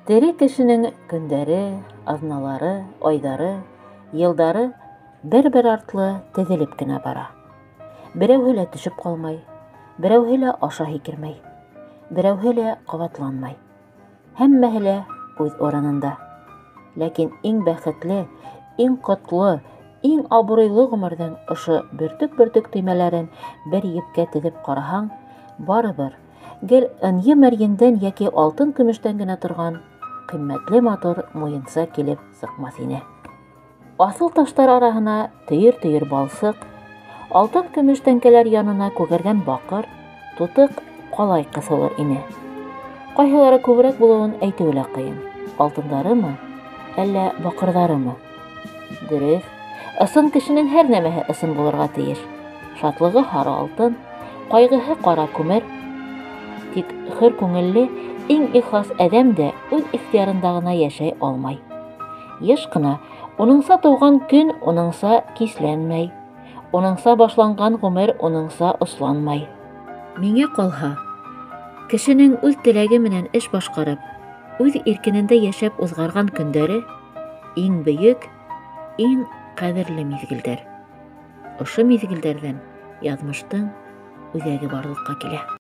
Тере кешенең көндәре, аҙналары, айҙары, йылдары бер-бер артлы теҙелеп кенә бара. Берәүһе лә төшөп ҡалмай, берәүһе лә аша һикермәй, берәүһе лә ҡабатланмай. Һәммәһе лә үҙ урынында. Ләкин иң бәхетле, иң ҡотло, иң абруйлы ғүмерҙең ошо бөртөк-бөртөк төймәләрен бер епкә теҙеп ҡараһаң, барыбер гел ынйы-мәрйендән йәки алтын-көмөштән генә торған ҡиммәтле матур муйынса килеп сыҡмаҫ ине. Аҫыл таштар араһына төйөр-төйөр балсыҡ, алтын-көмөш тәңкәләр янына күгәргән баҡыр, тутыҡ ҡалай ҡыҫылыр ине. Ҡайһылары күберәк булыуын әйтеүе лә ҡыйын. Алтындарымы, әллә баҡырҙарымы? Дөрөҫ, ысын кешенең һәр нәмәһе ысын булырға тейеш. Шатлығы һары алтын, ҡайғыһы ҡара күмер. Тик хөр күңелле, иң ихлас әҙәм дә үҙ ихтыярында ғына йәшәй алмай. Йыш ҡына уныңса тыуған көн уныңса кисләнмәй, уныңса башланған ғүмер уныңса осланмай. Миңә ҡалһа, кешенең үҙ теләге менән эш башҡарып, үҙ иркенендә йәшәп уҙғарған көндәре иң бөйөк, иң ҡәҙерле миҙгелдәр. Ошо миҙгелдәрҙән яҙмыштың үҙәге барлыҡҡа килә.